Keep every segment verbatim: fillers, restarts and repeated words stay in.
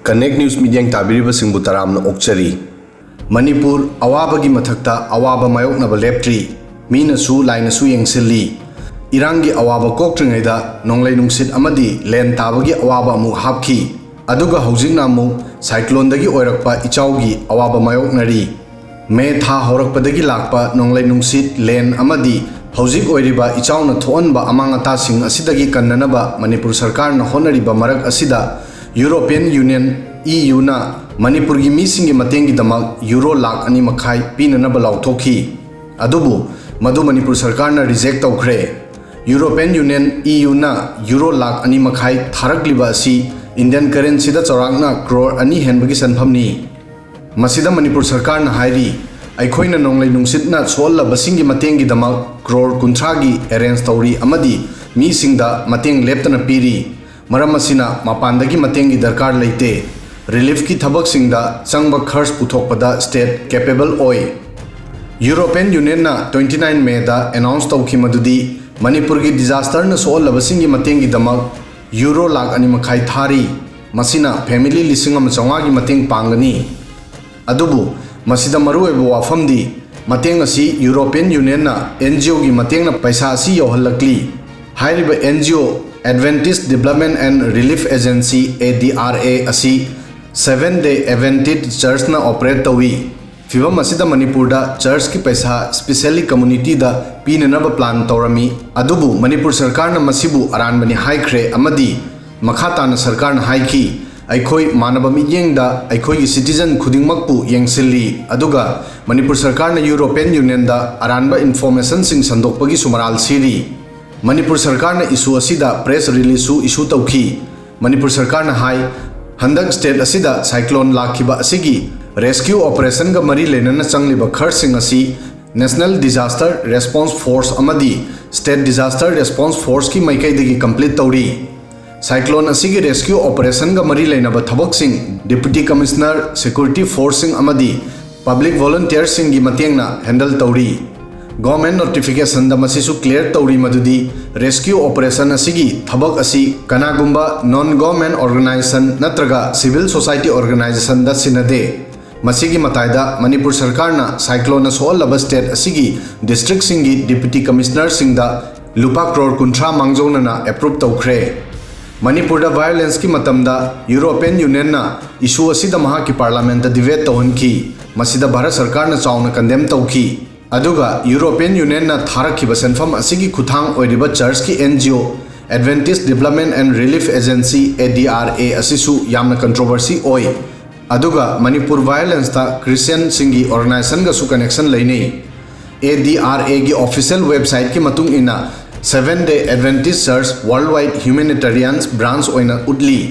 Connect News ꯃꯤꯠꯌꯦꯡ ꯇꯥꯕꯤꯔꯤꯕꯁꯤꯡꯕꯨ ꯇꯔꯥꯝꯅ ꯑꯣꯛꯆꯔꯤ꯫ ꯃꯅꯤꯄꯨꯔ ꯑꯋꯥꯕꯒꯤ ꯃꯊꯛꯇ ꯑꯋꯥꯕ ꯃꯥꯌꯣꯛꯅꯕ ꯂꯦꯞꯇ꯭ꯔꯤ꯫ ꯃꯤꯅꯁꯨ ꯂꯥꯏꯅꯁꯨ ꯌꯦꯡꯁꯤꯜꯂꯤ꯫ ꯏꯔꯥꯡꯒꯤ ꯑꯋꯥꯕ ꯀꯣꯛꯇ꯭ꯔꯤꯉꯩꯗ ꯅꯣꯡꯂꯩ ꯅꯨꯡꯁꯤꯠ ꯑꯃꯗꯤ ꯂꯦꯟ ꯇꯥꯕꯒꯤ ꯑꯋꯥꯕ ꯑꯃꯨꯛ ꯍꯥꯞꯈꯤ꯫ ꯑꯗꯨꯒ ꯍꯧꯖꯤꯛꯅ ꯑꯃꯨꯛ ꯁꯥꯏꯀ꯭ꯂꯣꯟꯗꯒꯤ ꯑꯣꯏꯔꯛꯄ ꯏꯆꯥꯎꯒꯤ ꯑꯋꯥꯕ ꯃꯥꯌꯣꯛꯅꯔꯤ꯫ ꯃꯦ ꯊꯥ ꯍꯧꯔꯛꯄꯗꯒꯤ ꯂꯥꯛꯄ ꯅꯣꯡꯂꯩ ꯅꯨꯡꯁꯤꯠ, ꯂꯦꯟ ꯑꯃꯗꯤ ꯍꯧꯖꯤꯛ ꯑꯣꯏꯔꯤꯕ ꯏꯆꯥꯎꯅ ꯊꯣꯛꯍꯟꯕ ꯑꯃꯥꯡ ꯑꯇꯥꯁꯤꯡ ꯑꯁꯤꯗꯒꯤ ꯀꯟꯅꯅꯕ ꯃꯅꯤꯄꯨꯔ ꯁꯔꯀꯥꯔꯅ ꯍꯣꯠꯅꯔꯤꯕ ꯃꯔꯛ ꯑꯁꯤꯗ, ꯌꯨꯔꯣꯄꯤꯌꯟ ꯌꯨꯅꯤꯌꯟ, ꯏ ꯌꯨꯅ, ꯃꯅꯤꯄꯨꯔꯒꯤ ꯃꯤꯁꯤꯡꯒꯤ ꯃꯇꯦꯡꯒꯤꯗꯃꯛ ꯌꯨꯔꯣ ꯂꯥꯈ ꯑꯅꯤ ꯃꯈꯥꯏ ꯄꯤꯅꯅꯕ ꯂꯥꯎꯊꯣꯛꯈꯤ꯫ ꯑꯗꯨꯕꯨ ꯃꯗꯨ ꯃꯅꯤꯄꯨꯔ ꯁꯔꯀꯥꯔꯅ ꯔꯤꯖꯦꯛ ꯇꯧꯈ꯭ꯔꯦ꯫ European union, E ꯌꯨꯅ, euro lakh ꯑꯅꯤ ꯃꯈꯥꯏ ꯊꯥꯔꯛꯂꯤꯕ ꯑꯁꯤ ꯏꯟꯗꯤꯌꯟ ꯀꯔꯦꯟꯁꯤꯗ ꯆꯥꯎꯔꯥꯛꯅ ꯀ꯭ꯔꯣꯔ ꯑꯅꯤ ꯍꯦꯟꯕꯒꯤ ꯁꯦꯟꯐꯝꯅꯤ꯫ ꯃꯁꯤꯗ ꯃꯅꯤꯄꯨꯔ ꯁꯔꯀꯥꯔꯅ ꯍꯥꯏꯔꯤ, ꯑꯩꯈꯣꯏꯅ ꯅꯣꯡꯂꯩ ꯅꯨꯡꯁꯤꯠꯅ ꯁꯣꯛꯍꯜꯂꯕꯁꯤꯡꯒꯤ ꯃꯇꯦꯡꯒꯤꯗꯃꯛ ꯀ꯭ꯔꯣꯔ ꯀꯨꯟꯊ꯭ꯔꯥꯒꯤ ꯑꯦꯔꯦꯟꯖ ꯇꯧꯔꯤ ꯑꯃꯗꯤ ꯃꯤꯁꯤꯡꯗ ꯃꯇꯦꯡ ꯂꯦꯞꯇꯅ ꯄꯤꯔꯤ꯫ ꯃꯔꯝ ꯑꯁꯤꯅ ꯃꯄꯥꯟꯗꯒꯤ ꯃꯇꯦꯡꯒꯤ ꯗꯔꯀꯥꯔ ꯂꯩꯇꯦ꯫ ꯔꯤꯂꯤꯐꯀꯤ ꯊꯕꯛꯁꯤꯡꯗ ꯆꯪꯕ ꯈꯔꯆ ꯄꯨꯊꯣꯛꯄꯗ ꯁ꯭ꯇꯦꯠ ꯀꯦꯄꯦꯕꯜ ꯑꯣꯏ꯫ ꯌꯨꯔꯣꯄꯤꯌꯟ ꯌꯨꯅꯤꯌꯟꯅ twenty nine ꯃꯦꯗ ꯑꯦꯅꯥꯎꯟꯁ ꯇꯧꯈꯤ ꯃꯗꯨꯗꯤ ꯃꯅꯤꯄꯨꯔꯒꯤ ꯗꯤꯖꯥꯁꯇꯔꯅ ꯁꯣꯛꯍꯜꯂꯕꯁꯤꯡꯒꯤ ꯃꯇꯦꯡꯒꯤꯗꯃꯛ ꯌꯨꯔꯣ ꯂꯥꯈ ꯑꯅꯤ ꯃꯈꯥꯏ ꯊꯥꯔꯤ꯫ ꯃꯁꯤꯅ ꯐꯦꯃꯤꯂꯤ ꯂꯤꯁꯤꯡ ꯑꯃ ꯆꯥꯝꯃꯉꯥꯒꯤ ꯃꯇꯦꯡ ꯄꯥꯡꯒꯅꯤ꯫ ꯑꯗꯨꯕꯨ ꯃꯁꯤꯗ ꯃꯔꯨꯑꯣꯏꯕ ꯋꯥꯐꯝꯗꯤ, ꯃꯇꯦꯡ ꯑꯁꯤ ꯌꯨꯔꯣꯄꯤꯌꯟ ꯌꯨꯅꯤꯌꯟꯅ ꯑꯦꯟ ꯖꯤ ꯑꯣꯒꯤ ꯃꯇꯦꯡꯅ ꯄꯩꯁꯥ ꯑꯁꯤ ꯌꯧꯍꯜꯂꯛꯂꯤ꯫ ꯍꯥꯏꯔꯤꯕ and G O, Adventist Development and Relief Agency, A D R A, ꯑꯁꯤ Seventh Day Adventist ꯆꯔꯆꯅ ꯑꯣꯄꯔꯦꯠ ꯇꯧꯏ꯫ ꯐꯤꯚꯝ ꯑꯁꯤꯗ ꯃꯅꯤꯄꯨꯔꯗ ꯆꯔꯆꯀꯤ ꯄꯩꯁꯥ ꯁ꯭ꯄꯤꯁꯦꯜꯂꯤ ꯀꯝꯃꯨꯅꯤꯇꯤꯗ ꯄꯤꯅꯅꯕ ꯄ꯭ꯂꯥꯟ ꯇꯧꯔꯝꯃꯤ꯫ ꯑꯗꯨꯕꯨ ꯃꯅꯤꯄꯨꯔ ꯁꯔꯀꯥꯔꯅ ꯃꯁꯤꯕꯨ ꯑꯔꯥꯟꯕꯅꯤ ꯍꯥꯏꯈ꯭ꯔꯦ ꯑꯃꯗꯤ ꯃꯈꯥ ꯇꯥꯅ ꯁꯔꯀꯥꯔꯅ ꯍꯥꯏꯈꯤ, ꯑꯩꯈꯣꯏ ꯃꯥꯟꯅꯕ ꯃꯤꯠꯌꯦꯡꯗ ꯑꯩꯈꯣꯏꯒꯤ ꯁꯤꯇꯤꯖꯟ ꯈꯨꯗꯤꯡꯃꯛꯄꯨ ꯌꯦꯡꯁꯤꯜꯂꯤ, ꯑꯗꯨꯒ ꯃꯅꯤꯄꯨꯔ ꯁꯔꯀꯥꯔꯅ ꯌꯨꯔꯣꯄꯤꯌꯟ ꯌꯨꯅꯤꯌꯟꯗ ꯑꯔꯥꯟꯕ ꯏꯟꯐꯣꯔꯃꯦꯁꯟꯁꯤꯡ ꯁꯟꯗꯣꯛꯄꯒꯤꯁꯨ ꯃꯔꯥꯜ ꯁꯤꯔꯤ꯫ ꯃꯅꯤꯄꯨꯔ ꯁꯔꯀꯥꯔꯅ ꯏꯁꯨ ꯑꯁꯤꯗ ꯄ꯭ꯔꯦꯁ ꯔꯤꯂꯤꯖꯁꯨ ꯏꯁꯨ ꯇꯧꯈꯤ꯫ ꯃꯅꯤꯄꯨꯔ ꯁꯔꯀꯥꯔꯅ ꯍꯥꯏ, ꯍꯟꯗꯛ ꯁ꯭ꯇꯦꯠ ꯑꯁꯤꯗ ꯁꯥꯏꯀ꯭ꯂꯣꯟ ꯂꯥꯛꯈꯤꯕ ꯑꯁꯤꯒꯤ ꯔꯦꯁꯀ꯭ꯌꯨ ꯑꯣꯄꯔꯦꯁꯟꯒ ꯃꯔꯤ ꯂꯩꯅꯅ ꯆꯪꯂꯤꯕ ꯈꯔꯆꯁꯤꯡ ꯑꯁꯤ National Disaster Response Force ꯑꯃꯗꯤ State Disaster Response Forceꯀꯤ ꯃꯥꯏꯀꯩꯗꯒꯤ ꯀꯝꯄ꯭ꯂꯤꯠ ꯇꯧꯔꯤ꯫ ꯁꯥꯏꯀ꯭ꯂꯣꯟ ꯑꯁꯤꯒꯤ ꯔꯦꯁꯀ꯭ꯌꯨ ꯑꯣꯄꯔꯦꯁꯟꯒ ꯃꯔꯤ ꯂꯩꯅꯕ ꯊꯕꯛꯁꯤꯡ ꯗꯤꯄ꯭ꯌꯨꯇꯤ ꯀꯃꯤꯁꯅꯔ, ꯁꯦꯀ꯭ꯌꯨꯔꯤꯇꯤ ꯐꯣꯔꯁꯁꯤꯡ ꯑꯃꯗꯤ ꯄꯕ꯭ꯂꯤꯛ ꯚꯣꯂꯨꯟꯇꯤꯌꯔꯁꯤꯡꯒꯤ ꯃꯇꯦꯡꯅ ꯍꯦꯟꯗꯜ ꯇꯧꯔꯤ꯫ Government notificationꯗ ꯃꯁꯤꯁꯨ clear ꯇꯧꯔꯤ ꯃꯗꯨꯗꯤ rescue operation ꯑꯁꯤꯒꯤ ꯊꯕꯛ ꯑꯁꯤ ꯀꯅꯥꯒꯨꯝꯕ non government organization ꯅꯠꯇ꯭ꯔꯒ civil society organizationꯗ ꯁꯤꯟꯅꯗꯦ꯫ ꯃꯁꯤꯒꯤ ꯃꯇꯥꯏꯗ ꯃꯅꯤꯄꯨꯔ ꯁꯔꯀꯥꯔꯅ cycloneꯅ ꯁꯣꯛꯍꯜꯂꯕ state ꯑꯁꯤꯒꯤ districtꯁꯤꯡꯒꯤ deputy commissionerꯁꯤꯡꯗ ꯂꯨꯄꯥ ꯀ꯭ꯔꯣꯔ ꯀꯨꯟꯊ꯭ꯔꯥ ꯃꯥꯡꯖꯧꯅꯅ approve ꯇꯧꯈ꯭ꯔꯦ꯫ ꯃꯅꯤꯄꯨꯔꯗ violenceꯀꯤ ꯃꯇꯝꯗ European Unionꯅ issue ꯑꯁꯤꯗ ꯃꯍꯥꯛꯀꯤ parliamentꯇ debate ꯇꯧꯍꯟꯈꯤ꯫ ꯃꯁꯤꯗ ꯚꯥꯔꯠ ꯁꯔꯀꯥꯔꯅ ꯆꯥꯎꯅ condemn ꯇꯧꯈꯤ꯫ ꯑꯗꯨꯒ European Unionꯅ ꯊꯥꯔꯛꯈꯤꯕ ꯁꯦꯟꯐꯝ ꯑꯁꯤꯒꯤ ꯈꯨꯠꯊꯥꯡ ꯑꯣꯏꯔꯤꯕ churchꯀꯤ NGO Adventist Development and Relief Agency, ADRA, ꯑꯁꯤꯁꯨ ꯌꯥꯝꯅ controversy ꯑꯣꯏ꯫ ꯑꯗꯨꯒ ꯃꯅꯤꯄꯨꯔ violenceꯇ Christianꯁꯤꯡꯒꯤ organizationꯒꯁꯨ connection ꯂꯩꯅꯩ꯫ ADRAꯒꯤ official websiteꯀꯤ ꯃꯇꯨꯡ ꯏꯟꯅ, Seventh Day Adventist Church worldwide humanitarian branch ꯑꯣꯏꯅ ꯎꯠꯂꯤ꯫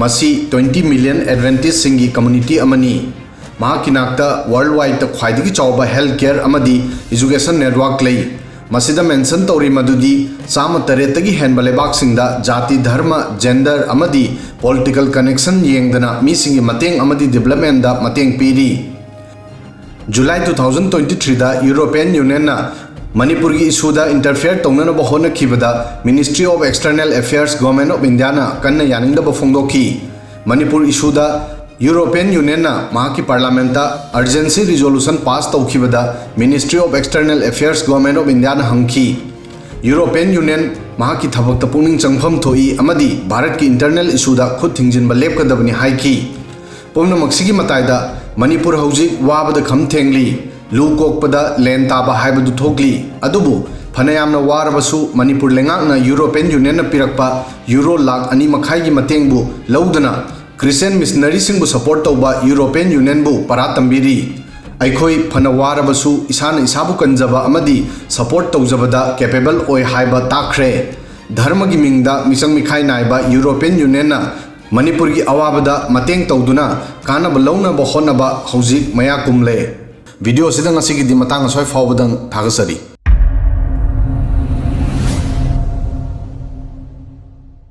ꯃꯁꯤ twenty million Adventistꯁꯤꯡꯒꯤ community ꯑꯃꯅꯤ꯫ ꯃꯍꯥꯛꯀꯤ ꯅꯥꯛꯇ worldwideꯇ ꯈ꯭ꯋꯥꯏꯗꯒꯤ ꯆꯥꯎꯕ health care ꯑꯃꯗꯤ education network ꯂꯩ꯫ ꯃꯁꯤꯗ mention ꯇꯧꯔꯤ ꯃꯗꯨꯗꯤ ꯆꯥꯝꯃ ꯇꯔꯦꯠꯇꯒꯤ ꯍꯦꯟꯕ ꯂꯩꯕꯥꯛꯁꯤꯡꯗ ꯖꯥꯇꯤ, ꯙꯔꯃ, gender ꯑꯃꯗꯤ political connection ꯌꯦꯡꯗꯅ ꯃꯤꯁꯤꯡꯒꯤ ꯃꯇꯦꯡ ꯑꯃꯗꯤ developmentꯗ ꯃꯇꯦꯡ ꯄꯤꯔꯤ꯫ July two thousand twenty threeꯗ European Unionꯅ ꯃꯅꯤꯄꯨꯔꯒꯤ issueꯗ interfere ꯇꯧꯅꯅꯕ ꯍꯣꯠꯅꯈꯤꯕꯗ Ministry of External Affairs, Government of Indiaꯅ ꯀꯟꯅ ꯌꯥꯅꯤꯡꯗꯕ ꯐꯣꯡꯗꯣꯛꯈꯤ꯫ ꯃꯅꯤꯄꯨꯔ issueꯗ European Unionꯅ ꯃꯍꯥꯛꯀꯤ parliamentꯇ urgency resolution pass ꯇꯧꯈꯤꯕꯗ Ministry of External Affairs, Government of Indiaꯅ ꯍꯪꯈꯤ꯫ European Union ꯃꯍꯥꯛꯀꯤ ꯊꯕꯛꯇ ꯄꯨꯛꯅꯤꯡ ꯆꯪꯐꯝ ꯊꯣꯛꯏ ꯑꯃꯗꯤ ꯚꯥꯔꯠꯀꯤ internal issueꯗ ꯈꯨꯠ ꯊꯤꯡꯖꯤꯟꯕ ꯂꯦꯞꯀꯗꯕꯅꯤ ꯍꯥꯏꯈꯤ꯫ ꯄꯨꯝꯅꯃꯛꯁꯤꯒꯤ ꯃꯇꯥꯏꯗ ꯃꯅꯤꯄꯨꯔ ꯍꯧꯖꯤꯛ ꯋꯥꯕꯗ ꯈꯝ ꯊꯦꯡꯂꯤ꯫ ꯂꯨ ꯀꯣꯛꯄꯗ ꯂꯦꯟ ꯇꯥꯕ ꯍꯥꯏꯕꯗꯨ ꯊꯣꯛꯂꯤ꯫ ꯑꯗꯨꯕꯨ ꯐꯅ ꯌꯥꯝꯅ ꯋꯥꯔꯕꯁꯨ ꯃꯅꯤꯄꯨꯔ ꯂꯩꯉꯥꯛꯅ European Unionꯅ ꯄꯤꯔꯛꯄ euro ꯂꯥꯈ ꯑꯅꯤ ꯃꯈꯥꯏꯒꯤ ꯃꯇꯦꯡꯕꯨ ꯂꯧꯗꯨꯅ Christian missionaryꯁꯤꯡꯕꯨ support ꯇꯧꯕ European Unionꯕꯨ ꯄꯔꯥ ꯇꯝꯕꯤꯔꯤ꯫ ꯑꯩꯈꯣꯏ ꯐꯅ ꯋꯥꯔꯕꯁꯨ ꯏꯁꯥꯅ ꯏꯁꯥꯕꯨ ꯀꯟꯖꯕ ꯑꯃꯗꯤ support ꯇꯧꯖꯕꯗ capable ꯑꯣꯏ ꯍꯥꯏꯕ ꯇꯥꯛꯈ꯭ꯔꯦ꯫ ꯙꯔꯃꯒꯤ ꯃꯤꯡꯗ ꯃꯤꯆꯪ ꯃꯤꯈꯥꯏ ꯅꯥꯏꯕ European Unionꯅ ꯃꯅꯤꯄꯨꯔꯒꯤ ꯑꯋꯥꯕꯗ ꯃꯇꯦꯡ ꯇꯧꯗꯨꯅ ꯀꯥꯟꯅꯕ ꯂꯧꯅꯕ ꯍꯣꯠꯅꯕ ꯍꯧꯖꯤꯛ ꯃꯌꯥ ꯀꯨꯝꯂꯦ꯫ Video ꯑꯁꯤꯗ ꯉꯁꯤꯒꯤꯗꯤ ꯃꯇꯥꯡ ꯑꯁ꯭ꯋꯥꯏ ꯐꯥꯎꯕꯗꯪ ꯊꯥꯒꯠꯆꯔꯤ꯫